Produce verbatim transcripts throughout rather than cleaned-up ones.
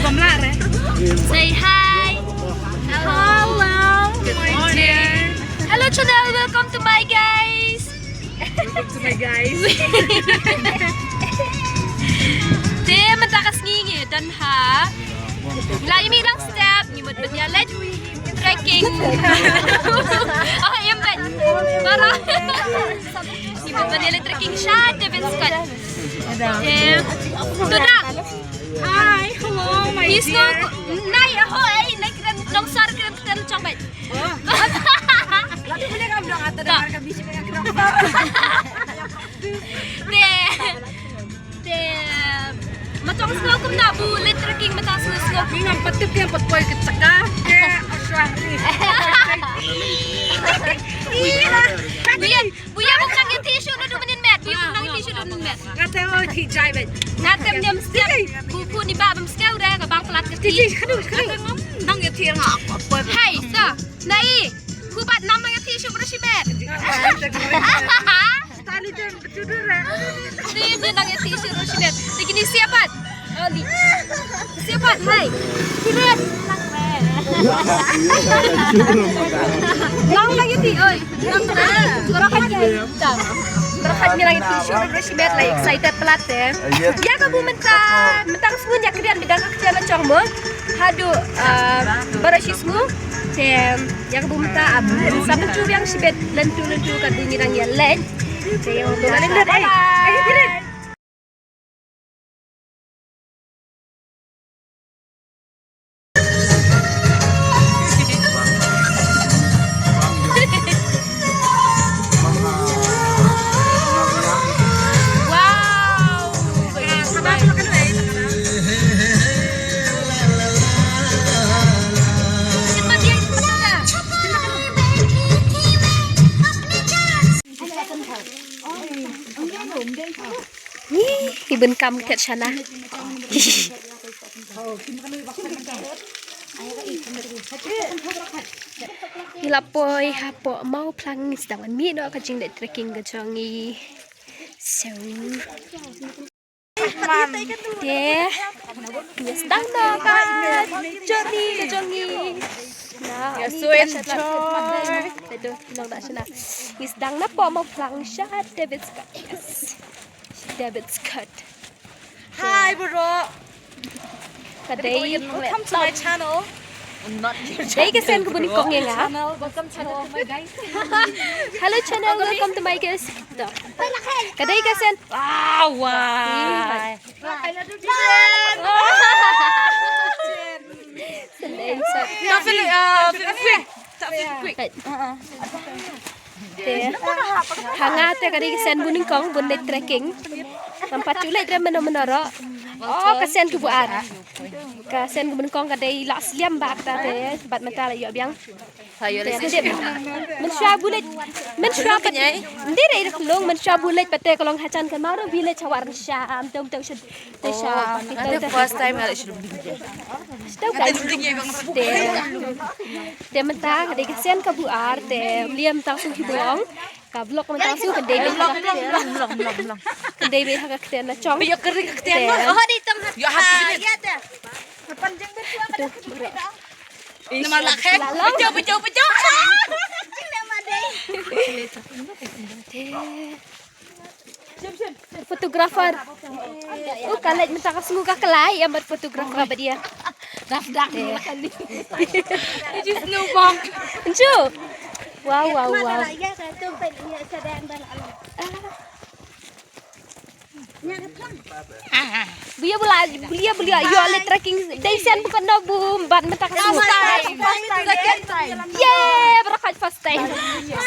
Say hi. Hello, my dear. Hello channel, welcome to my guys. Welcome to my guys. Te mynta ka sngi ngi don ha, la ïa mih lang step, ngi mut ban ïa leit trekking. Oh, em ban. Para. Ngi mut ban ïa leit trekking sha David's Cut. Te to da. Hi, hello, my dear. Nai ho ai, nai kren nong sar kren kren chong bai. Te. Te. Ma chong sngew kumno bu leit trekking, ma chong sngew sngew. Ngi ngam pat tip, ngi ngam pat poi ka jaka. Te, ashwa. Ih, buya bum nang ïa ti shu na du mynnin met. Buya bum nang ïa ti shu na du mynnin met. Nga te oi ti jai bet. Nga te mynnin step. Bu pu ni ba bam skeu re ka bang plat ka ti. Ti, ti, khadu, khadu. Nang ïa ti nga. Hai, sa. Nai. Pu bat nam nang ïa ti shu bra shi bet. Tali tem betul re. Ni ni nang ïa ti shu bra shi bet. Ti kini siap pat. Oh, ni. Siap pat, hai. Siap pat. Long lagi ti, oi. Long lagi. Kurang lagi. Kurang lagi lagi ti shu bra shi bet, like, excited plat, eh. Ïa ka bu mynta, mynta ka sngi ïa kren bidang ka ktien na chong mo. Haduh, eh, baroh shi sngi. Te ïa ka bu mynta, ah, sa pynjur ïa shi bet, lyntu lyntu ka du ngi dang ïa leit. Te ïa ka bu mynta, bye bye. Ih, i bun kam ket shana. Ngi la poi hapoh Mawphlang, ngi sdang ban mih noh ka jingleit trekking ka jong ngi. So. Te ngi sdang noh ka journey ka jong ngi. Na, ngi sdang noh poh Mawphlang sha David's Cut. Yes. David's Cut. Hi bro. Ka dei. Welcome to my channel. Dei ka sien ka bun nyngkong ïa nga. Welcome channel, my guys. Hello channel, welcome to my guys. Ka dei ka sien. Wow, wow. Sien dei. Stop it, uh, quick. Stop it, quick. Te ha nga te ka dei ka sien bun nyngkong bun leit trekking. Ngam pat ju leit re mynno mynno ruh. Oh, ka sien ka bu ar. Ka sien ka bun nyngkong ka dei la sliam bak ta te bad mynta la ïoh biang. Mynshuwa bu leit, mynshuwa pat. Ndei re long mynshuwa bu leit pat te ka long ha jan ka maro village ha Warsha. Am tong tong sha Te sha, oh, te first time nga la shu dum ding. Te, te mynta ka dei ka sien ka bu ar te mliam tang shu hi bong. Ka vlog mynta shu ka dei, ka dei ha ka ktien na chong. Yo kering ka ktien. Oh, di tong. Yo ha. Ya te. Namar la khe. Pejau, pejau, pejau. Photographer. Oh, ka leit mynta ka sngew ka klai ïa mat photographer ba dia. Daf dak ni la kali. Ju sngew bong. Ju. Wow, wow, wow. Buya bula, buya bula, ïoh leit trekking. Dei sien bukan no bu ban mynta ka sngew. First time. Ye, berakat first time.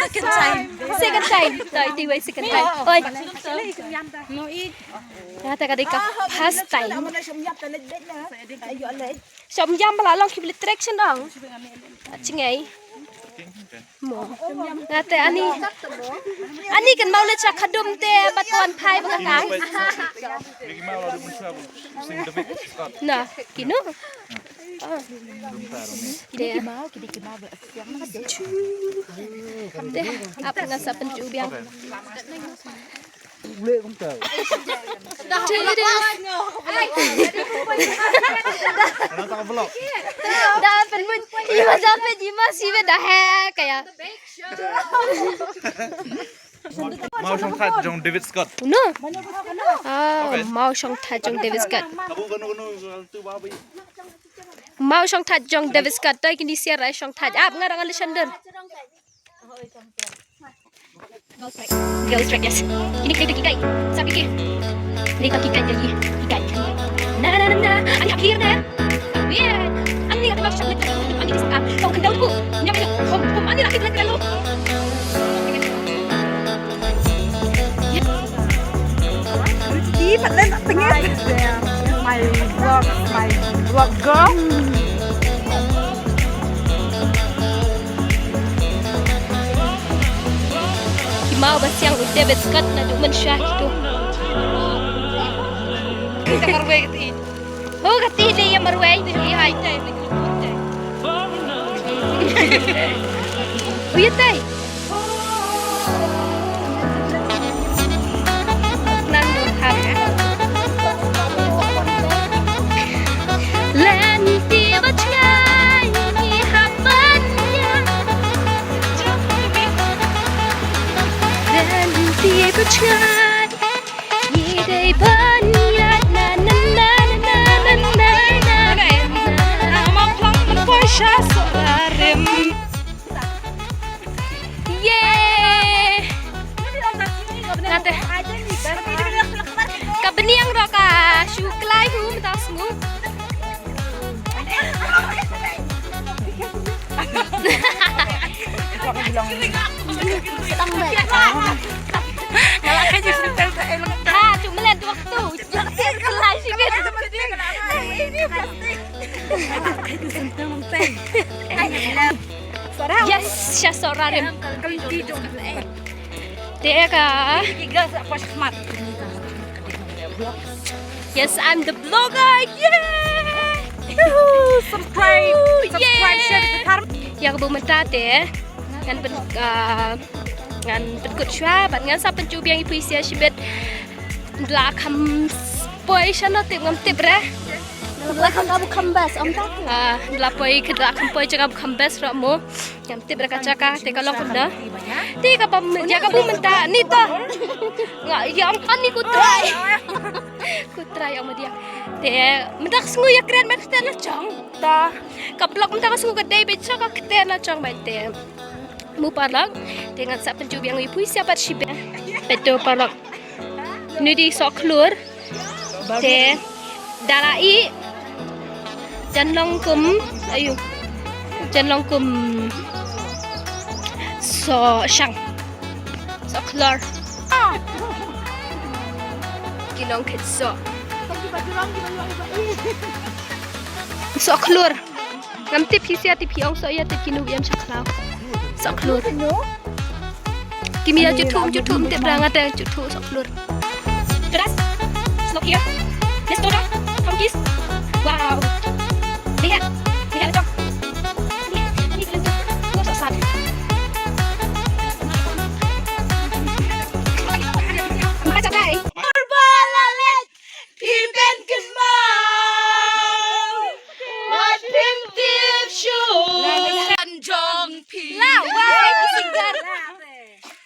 Second time. Second time. Toi, ti wei second time. Oi. Nga ta ka dei ka first time. Shop ïam ba la long ki beli traction dong. Chingai. Mo. Nga te ani. Ani kan mau le cha khadum te bat wan phai ba ka tang. Na, kino. Kini ki mau, kini ki mau ba siang. Te ap nga sa pynju biang. Ule kumta. Vlog. Da pynmut. Ima da pynmut ima siwit da he kaya. Mawshongthait jong David Scott. No. Ah, mawshongthait jong David Scott. Mawshongthait jong David Scott. Dei kini siar ai shongthait. Ap nga dang ali shandar. Girls Strike, yes. Kini kini kikai. Sa kiki. Kini kikai jadi kikai. Na na na na. Ani hakhir na. Weird. Ani ada maksud ni. Ani kisah. Kau kendal ku. Nyam nyam. Hom hom ani lagi lagi lalu. Ih, pat len tak tengok. My vlog, my vlog girl. Ki maw ba siang u David Scott naduh mynshwa kitu. Kita marwei kata. Ho kata dei ïa marwei dei ïa hai tai. Uya tai. Lynti ba tngai ngi hap ban ïa. Lynti ba tngai ngi dei ban ïa na na na. Yay! Ngate. Ka bniang ro ka shu klai hu mynta sngu. Ha, tu melihat waktu. Klai sibit. Yes, sha sora rim. Te ka. Yes, I'm the vlogger. Yay! Subscribe, subscribe, share, share. Ïa kaba mynta te ngan pyn, ah, ngan pynkut shuwa bad ngan sa pynju biang ïa phi sha shibit. Ndla kham poi shano tip ngam tip re. Ndla kham ka bu kham best om ta. Ah, ndla poi ka ndla kham poi jaka bu kham best ro mo. Ngam tip re ka jaka te ka long kumno. Te ka bam jaka bu mynta ni to. Nga ïa ong ani ku trai. Ku trai ong ma dia. Te mynta ka sngu ïa kren man kten la jong. Ta ka blok mynta ka sngu ka dei be jaka kten la jong ba te. Mo paralok, te ngan sa pynju biang ïa phi sha pat shibit. Peit to paralok. Nudi soh khlur. Te da la i jan long kum, ayu. Jan long kum soh shang. Soh khlur. Ki long khet soh. Soh khlur. Ngam tip hi sia tip hi ong soh ïa tip kinu biam sha khlaw. Soh khlur. Kimi ïa juthu, juthu tip ra nga te juthu soh khlur. Teras. Slow here. Let's go down. Come kiss. Wow. Lihat. Lihat dong. Ni, ni, ni, ni. Gua sok sat. Macam dai. Arbala let. Phi ben kynmaw wat phim tip shuh. Kan jong phi. La wai ki singer.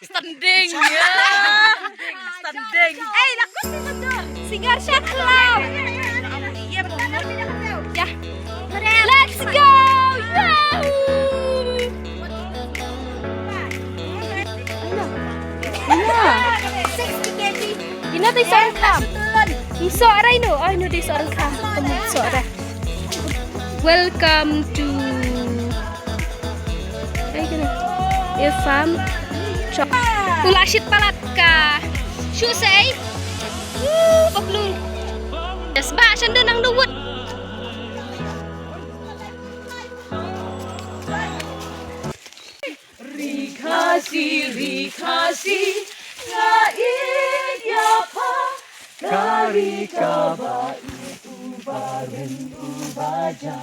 Standing ya. Standing. Ei, la kut tu tu. Singer sha khlaw. Ya. Let's go. Yahoo. Ina dei soh ryngkham. Soh ryngkham. Ai no, ai no dei soh ryngkham. Soh ryngkham. Welcome to, ai kena. Farm. Chok. Pula shit palat ka. Shu sei. Woo, baklul. Yes, ba shan da nang duwut. Ri Khasi, ri Khasi, nga ïeit ïa pha, ka ri kaba ïeit uba rim uba ja.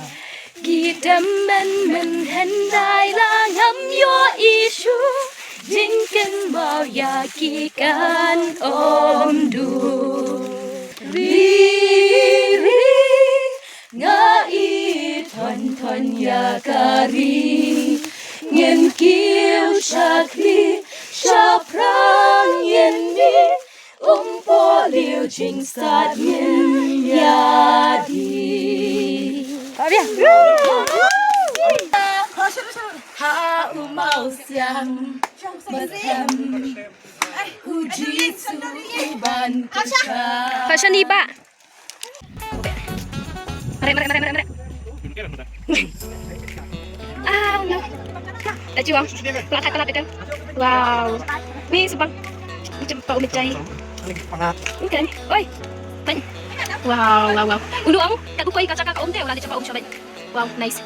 Ki dem men men hyndai la ngam ïohi shuh, jingkynmaw ïa ki kan ym dur. Ri, ri, nga ïeit Panya kari ngin kiew shakri shaphrang ngin ni umpo liu jingstad ngin yadi. Ha umau siang masem uji su uban. Fashion iba. Mare, mare, mare, mare, mare. Ah, no. Dah cuang. Pelat, pelat itu. Wow. Ni sebang. Macam bau mejai. Okay. Oi. Tanya. Wow, wow, wow. Unu ang tak kukoi kaca ka um te wala di cakap um syabai. Wow, nice.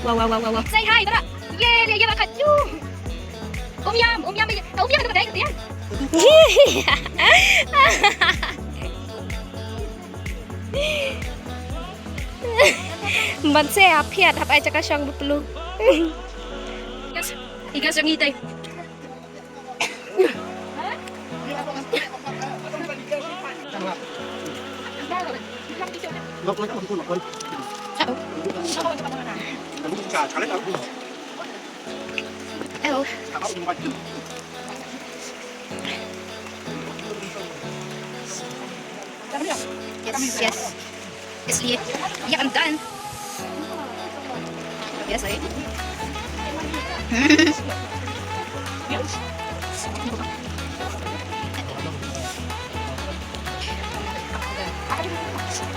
Wow, wow, wow, wow, wow. Say hi, Dara. Ye, ye, ye, rakat. Yu. Um yam, um yam, ye. Um yam, Dara, Dara. Ban se apiat hap ai caka shong bepelu. Igas, igas yang itai. Oh. Yes, yes. Yes, yeah. Yeah, I'm done. Yes, I.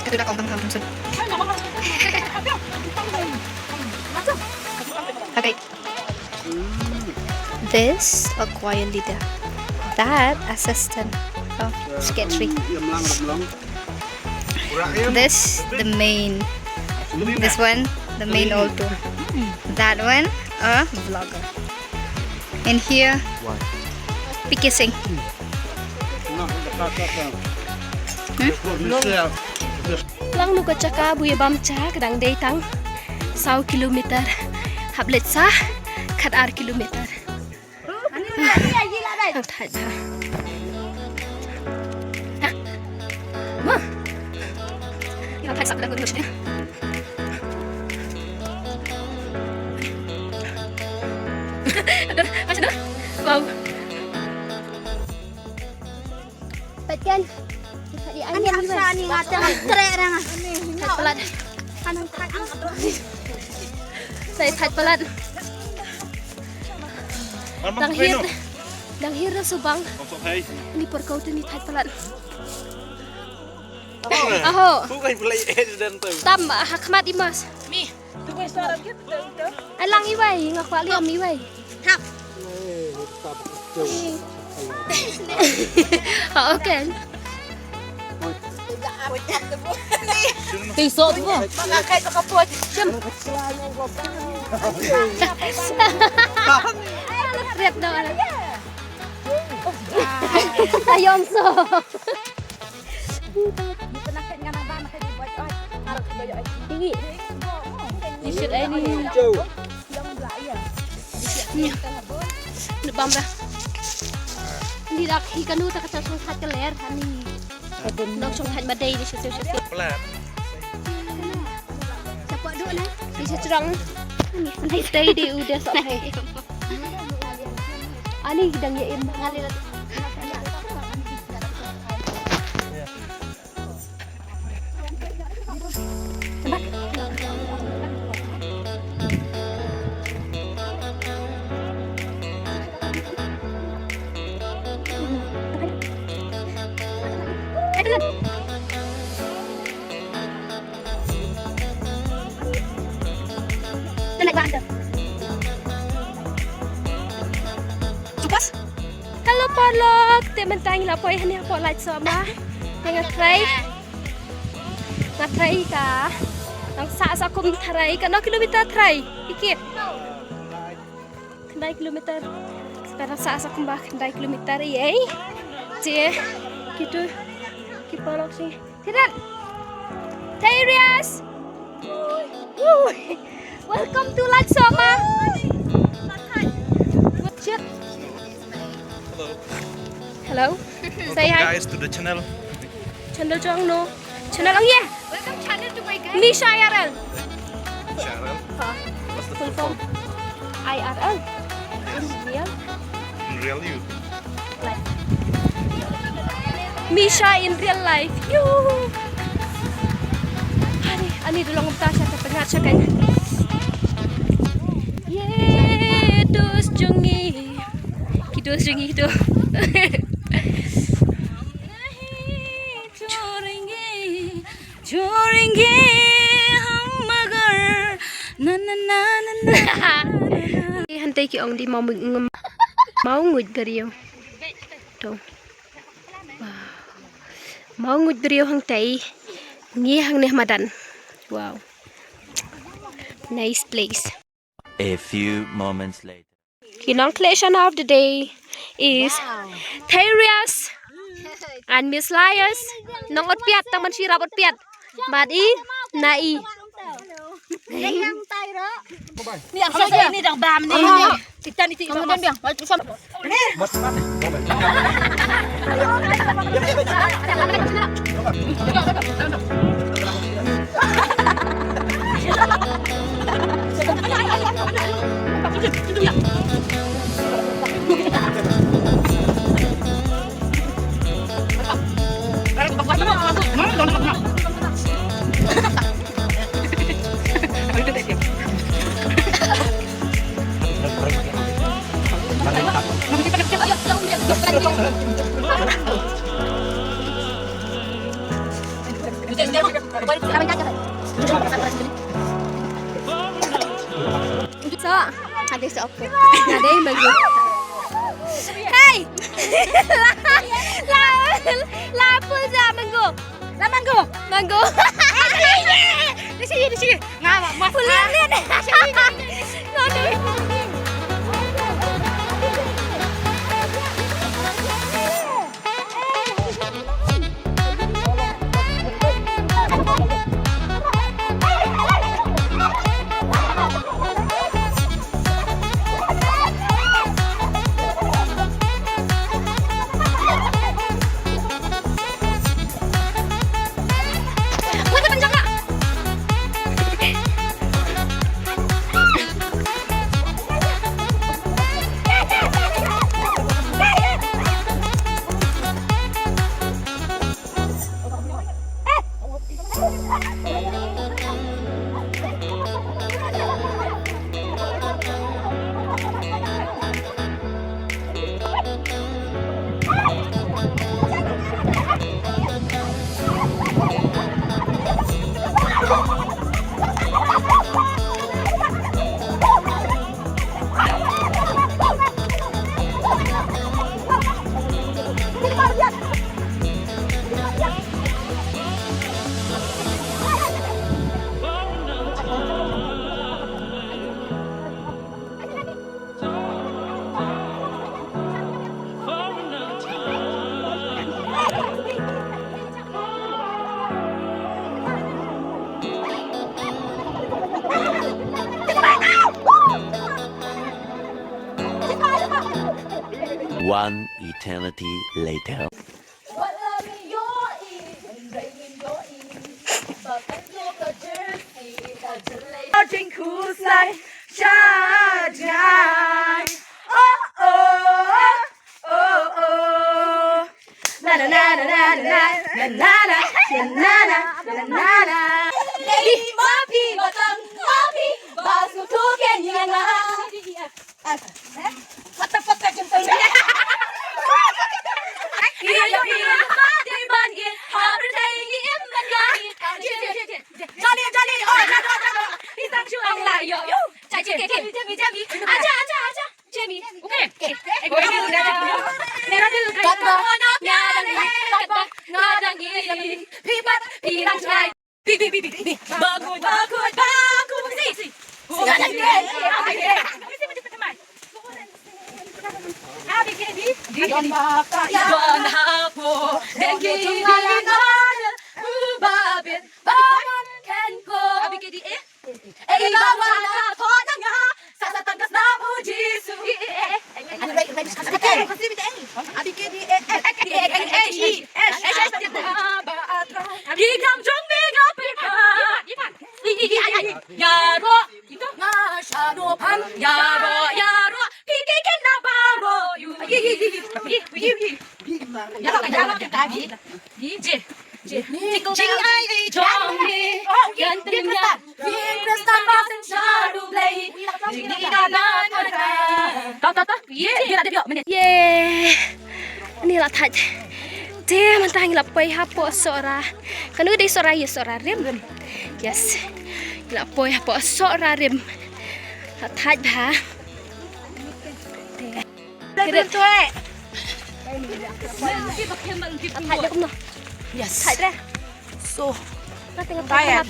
Ito na kaunting hanggang sun. Okay. This a choir leader. That assistant. Oh, secretary. This the main. This one the main alto. That one a vlogger. And here P K Singh. Hmm? Lang nu ka jaka bu ïa bam cha ka dang dei tang saw kilometer. Hap leit sa khat ar kilometer. Ang thait ha. Ha. Ma. Ang thait sa ka dang dei. Aduh, masih dah. Wow. Pat kan. Ani aksa ni ngata ngan treh rang. Thait palat. Anang thait. Sai thait palat. Dang hir. Dang hir na subang. Ni perkau tu ni thait palat. Aho. Bukan pula accident tu. Tam ha khmat i mas. Mi. Ai lang iwei, nga kwah liam iwei. Hap. Ha, okay. Ti so tu. Shim. Riat dah. Ayom so. Tinggi. Ni shit ai ni. Ni bam dah. Ni dak hi kanu tak kacau song khat keler ani. Nok song khat madai ni shit shit. Pelan. Siapa duk lah? Ni shit cerang. Ni dai di udah sok hai. Ani dang ïa im. Hello paralok, te mynta ngi la poi hangne hapoh Lait Sohma. Te nga tharai, nga tharai ka dang sah sa kum tharai ka no kilometer tharai. Iki. Khyndai kilometer. Sekarang sa sa kumba khyndai kilometer ïa. Te kitu ki paralok shi. Kiran. Terias. Welcome to Lait Sohma. Hello. Say hi. Welcome guys to the channel. Channel jong no. Channel ong ïa. Welcome channel to my guys. Nisha I R L. Full form. I R L. In real. In real you. Life. Misha in real life. Yoo. Ani, ani da long mynta sha ka tnga sha ka. Ye, dos jong ngi. Ki dos jong ngi to. Chorenge, chorenge, hum magar, na, na, na, na, na. Hantei ki ong di maw ngu-, maw nguid dariaw. To. Wow. Maw nguid dariaw hangtei. Ngi hangne ha madan. Wow. Nice place. A few moments later. Ki nongkhleh shana of the day is Therias and Miss Lias. Nong ot piat, tang man shirap ot piat. Bad i, na i. Ni ang sa ni dang bam ni. Kita ni ti. So, ada sa ako. Ada yung bagyo. Hey! La, la, la, pull sa mango. La mango. Mango. Sige, sige, sige. Nga, ma-, mas-, pull yan. No, no. One eternity later. Ye. Ani la thait. Te mynta ngi la poi hapoh Sohra. Kano dei Sohra, ïa Sohra Rim. Yes. Ngi la poi hapoh Sohra Rim. La thait bha. Te. Kret. Thait de kumno. Yes. Thait re. So tired.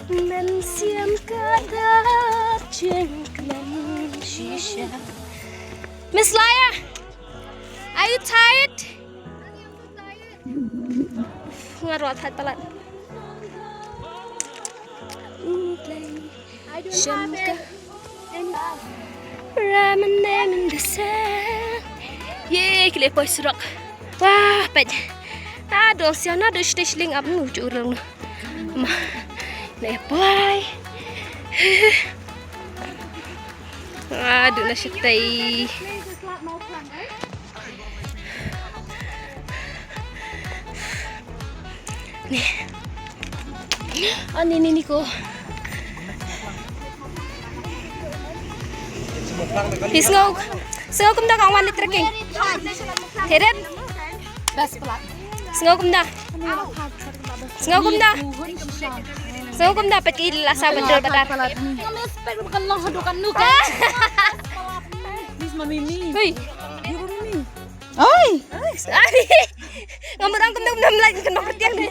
Mem siam ka dap jingkmen shisha. Miss Laya, are you tired? Nga ruh thait palat. Shem ka. Ramen, ramen, the same. Ye, ki la poi surok. Wah, peit. Ah, dong sia na, dong stage link up nu, ju urang nu. Ma. La poi. Ah, dong na stage. Ni. Ani ni ni ko. Ni sngew. Sngew kumno ka wan trekking. Heret. Sngew kumno. Sngew kumno. Sngew kumno pat ki la sa betul betul. Hui. Oi. Ngam mut ong kumno kumno, mlai kan mak tiang ni.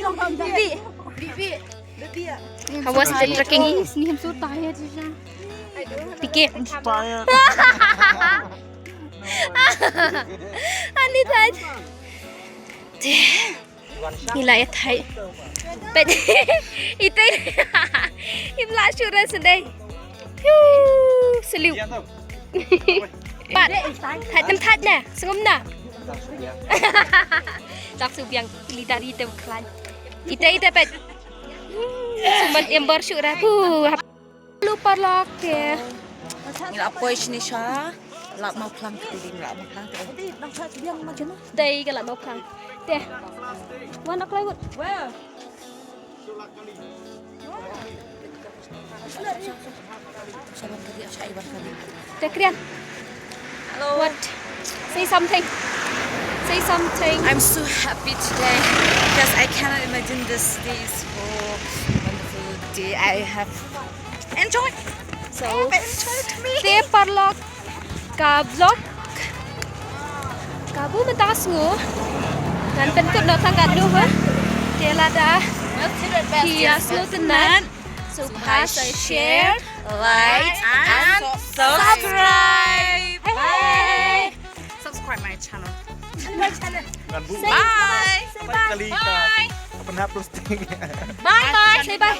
Bi. Bi. Bi. How was the trekking? Ni, I'm so tired, Shisha. P K. Tired. Ani thait. Ngi la ïa thait. Peit. Ite. Im la shu rest dei. Phew, seliu. Pat. Thait, nam thait na. Sngewbha na. Tak shu biang, ili dari te khlaiñ. Ite, ite, peit. Sumbat em bor shu ra. Phew. Lu parlok te. Ngi la poi shane sha Lad Mawphlang, ka dei Lad Mawphlang te. Dei ka Lad Mawphlang. Te. Wan, ak lai wut. Te, Krian. Hello. What? Say something. Say something. I'm so happy today because I cannot imagine this day is so wonderful day. I have enjoyed. So, I have enjoyed me. Te parlok ka vlog ka bun mynta ka sngi. Ngan pynkut noh tang katno ha. Te lada ki ïa sngewtynnat. So, please share, like, and subscribe. Hey. Subscribe my channel. Bye. Bye. Bye. Bye. Bye. Say bye.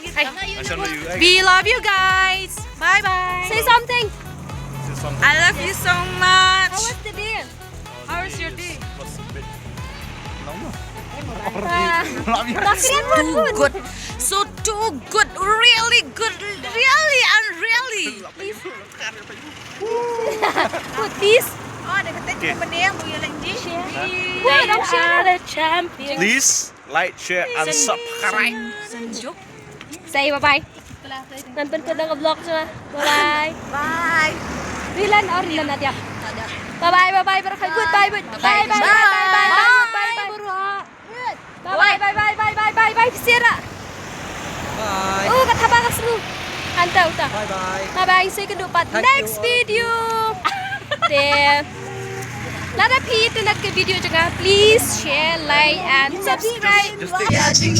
We love you guys. Bye bye. Say something. I love you so much. How was the day? How was your day? Too good. So too good. Really good. Really and really. Put this. Oh, ada kata tu benda yang boleh lagi. Share. We are the champions. Please like, share and subscribe. Say bye bye. Ngan pynkut noh ka vlog shuwa. Bye bye. Bye. Rilan, oh, Rilan Nadia. Bye bye, bye bye, bye bye, goodbye, bye bye, bye bye, bye bye, bye bye, bye bye. Bye bye, bye bye, bye bye, bye bye, Sierra. Bye. Oh, ka thaba ka sru. Hanta uta. Bye bye. Bye bye, see you kat next video. Te lada phi itynnat ka video jong nga, please share, like and subscribe. Just take, just take.